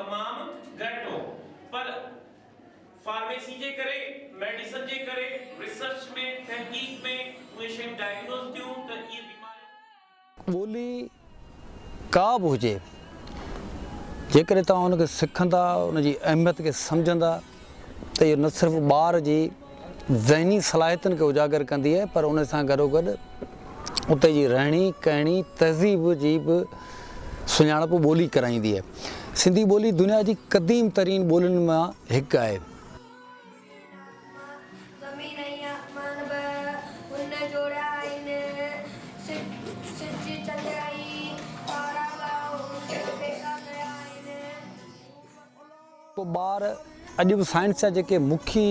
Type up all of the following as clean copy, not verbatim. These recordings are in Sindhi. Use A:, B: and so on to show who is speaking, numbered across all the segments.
A: تمام گهٽ هو پر فارميسي جي ڪري، ميڊيسن جي ڪري، ريسرچ ۾، تحقيق ۾ اهي شيون ڊائگنوز ٿيون ته اهي بيماريون.
B: ٻولي ڪا به هجي، جيڪڏهن توهان ان کي سکندا، ان جي اهميت کي سمجهندا ته اهو نه صرف ٻار جي ذهني صلاحيتن کي اجاگر ڪندي آهي پر ان سان گڏوگڏ اتي جي رهڻي ڪهڻي تهذيب جي به سڃاڻپ ٻولي ڪرائيندي آهي. سنڌي ٻولي دنيا جي قديم ترين ٻولين مان هڪ آهي.
C: زمين ۽ آسمان به هن جوڙيا آهن، سج، چنڊ ۽ تارا به هن پيدا ڪيا آهن.
B: پوء ٻار اڄ به سائنس جا جيڪي مکي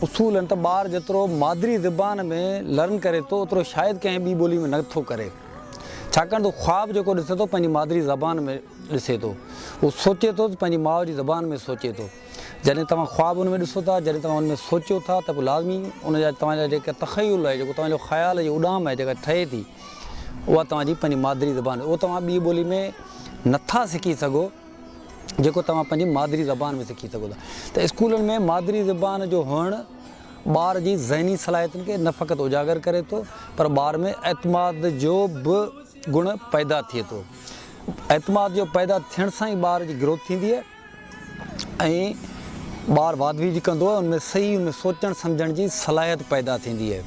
B: اصول آهن ته ٻار جيترو مادري زبان ۾ لرن ڪري ٿو اوترو شايد ڪنهن ٻي ٻولي ۾ نه ٿو ڪري ڇاڪاڻ ته خواب جيڪو ڏسي ٿو پنهنجي مادري زبان ۾ ڏسي ٿو هو سوچي ٿو ته پنهنجي ماء جي زبان ۾ سوچي ٿو جڏهن توهان خواب ان ۾ ڏسو ٿا جڏهن توهان ان ۾ سوچيو ٿا ته پوء لازمي ان جا توهان جا جيڪا تخيل آهي جيڪو توهان جو خيال جي اڏام آهي جيڪا ٺهي ٿي اها توهان جي پنهنجي مادري زبان اهو توهان ٻي ٻولي ۾ نٿا سکي سگهو جيڪو توهان پنهنجي مادري زبان ۾ سکي سگهو ٿا ته اسڪولن ۾ مادري زبان جو هئڻ ٻار جي ذهني صلاحيتن کي نه فقط اجاگر ڪري ٿو پر ٻار ۾ اعتماد جو به گڻ پيدا ٿئي ٿو. اعتماد جو پيدا ٿيڻ سان ئي ٻار جي گروٿ ٿيندي آهي ۽ ٻار واڌ ويجهه ڪندو آهي ان ۾ صحيح ان ۾ سوچڻ سمجهڻ جي صلاحيت پيدا ٿيندي آهي.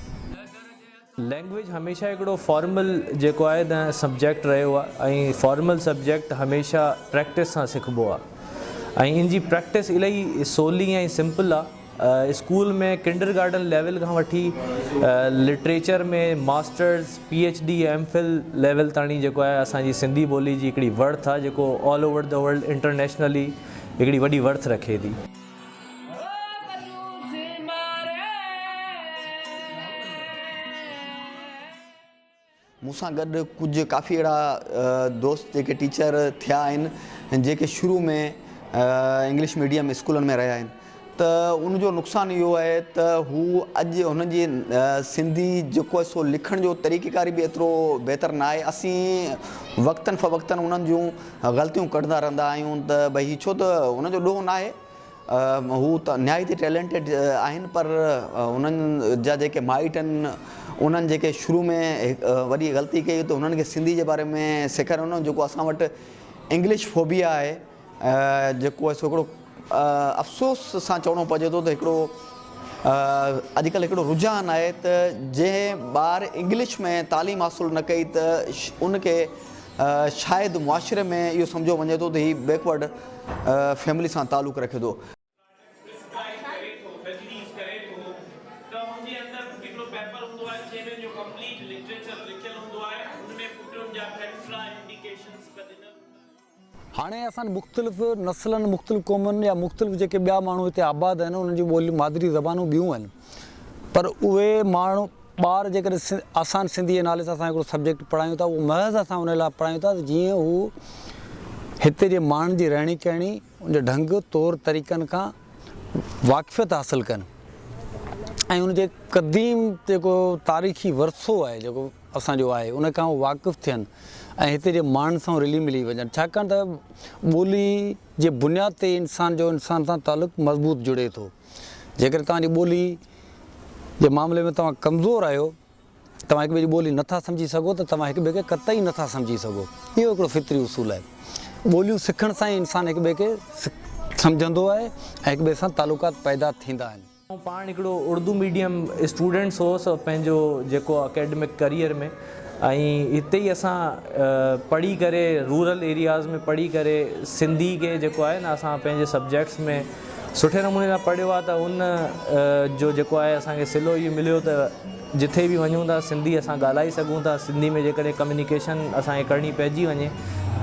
D: لينگويج هميشه هڪڙو فارمل جيڪو آهي نه سبجيڪٽ رهيو آهي ۽ فارمل سبجيڪٽ هميشه پريڪٽس سان سکبو آهي ۽ ان جي پريڪٽس الاهي سولي ۽ سمپل آهي اسڪول ۾ ڪنڊر گارڊن ليول کان وٺي literature ۾ masters P H D M Phil level تاڻي جيڪو آهي اسان جي سنڌي ٻولي جي هڪڙي ورٿ آهي جيڪو all over the world internationally هڪڙي وڏي ورٿ رکي ٿي.
E: مون سان گڏ ڪجهه ڪافي اهڙا دوست جيڪي ٽيچر ٿيا آهن جيڪي شروع ۾ انگلش ميڊيم اسڪولن ۾ رهيا آهن ته ان جو نقصان اهو آهي ته هو اڄ هنن جي سنڌي جيڪو آهي سو لکڻ جو طريقيڪار به ايترو بهتر نه آهي اسين وقتن فوقتن انهن جون غلطيون ڪڍندا رهندا آهيون ته ڀئي هي ڇو ته هن جو ڏوهه نه آهي هو ته نهايت ئي ٽيلنٽيڊ آهن پر انهن جا جيڪي مائٽ آهن انهن جيڪي شروع ۾ وڏي غلطي ڪئي ته انهن کي سنڌي جي باري ۾ سيکاريو نه جيڪو اسان وٽ انگلش فوبيا آهي جيڪو آهي سو هڪڙو افسوس سان چوڻو پئجي ٿو ته هڪڙو اڄڪلهه هڪڙو رجحان آهي ته جنهن ٻار انگلش ۾ تعليم حاصل نه ڪئي ته ان کي شايد معاشري ۾ اهو سمجهيو وڃي ٿو ته هي بيڪورڊ فيملي سان تعلق رکي ٿو.
A: پرسڪرائيب ڪري ٿو، تجويز ڪري ٿو ته ان جي اندر به هڪڙو پيپر هوندو آهي جنهن ۾ ان جو ڪمپليٽ لٽريچر لکيل هوندو آهي ان ۾ پٽ ان جا ڪنٽرا انڊيڪيشنس به ڏنل هوندا آهن.
B: هاڻي اسان مختلف نسلن، مختلف قومن يا مختلف جيڪي ٻيا ماڻهو هتي آباد آهن انهن جون ٻوليون مادري زبانون ٻيون آهن پر اهي ماڻهو ٻار جيڪڏهن آسان سنڌي جي نالي سان اسان هڪڙو سبجيڪٽ پڙهايون ٿا اهو محض اسان ان لاء پڙهايون ٿا ته جيئن هو هتي جي ماڻهن جي رهڻي ڪهڻي ان جي ڍنگ طور طريقن کان واقفيت حاصل ڪن ۽ ان جي قديم جيڪو تاريخي ورثو آهي جيڪو اسان جو آهي ان کان هو واقف ٿين ۽ هتي جي ماڻهن سان رلي ملي وڃن ڇاڪاڻ ته ٻولي جي بنياد تي انسان جو انسان سان تعلق مضبوط جڙي ٿو جيڪڏهن توهان جي ٻولي جي معاملي ۾ توهان ڪمزور آهيو، توهان هڪ ٻئي جي ٻولي نٿا سمجهي سگهو ته توهان هڪ ٻئي کي قطعي نٿا سمجهي سگهو. اهو هڪڙو فطري اصول آهي. ٻوليون سکڻ سان ئي انسان هڪ ٻئي کي سمجهندو آهي ۽ هڪ ٻئي سان تعلقات پيدا ٿيندا آهن.
D: آئون پاڻ هڪڙو اردو ميڊيم اسٽوڊنٽس هوس پنهنجو جيڪو اڪيڊمڪ ڪريئر ۾ ۽ هتي ئي اسان پڙهي ڪري رورل ايرياز ۾ پڙهي ڪري سنڌي کي جيڪو آهي نه اسان پنهنجي سبجيڪٽس ۾ سٺي نموني سان پڙهيو آهي ته ان جو جيڪو آهي اسان کي صلو اهو مليو ته جٿي به وڃون ٿا سنڌي اسان ڳالهائي سگهون ٿا سنڌي ۾ جيڪڏهن ڪميونيڪيشن اسان کي ڪرڻي پئجي وڃي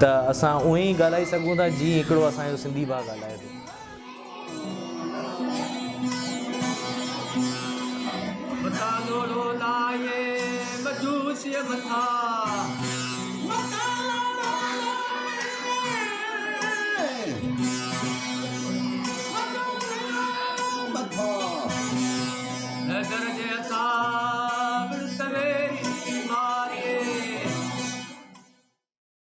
D: ته اسان اونئين ئي ڳالهائي سگهون ٿا جيئن هڪڙو اسان جو سنڌي ڀاء ڳالهائي ٿو.
F: متان لوڙهو لائي مجوسيء مٿان. متان لوڙهو لائي مجوسيء مٿان. حيدر جي هٿان.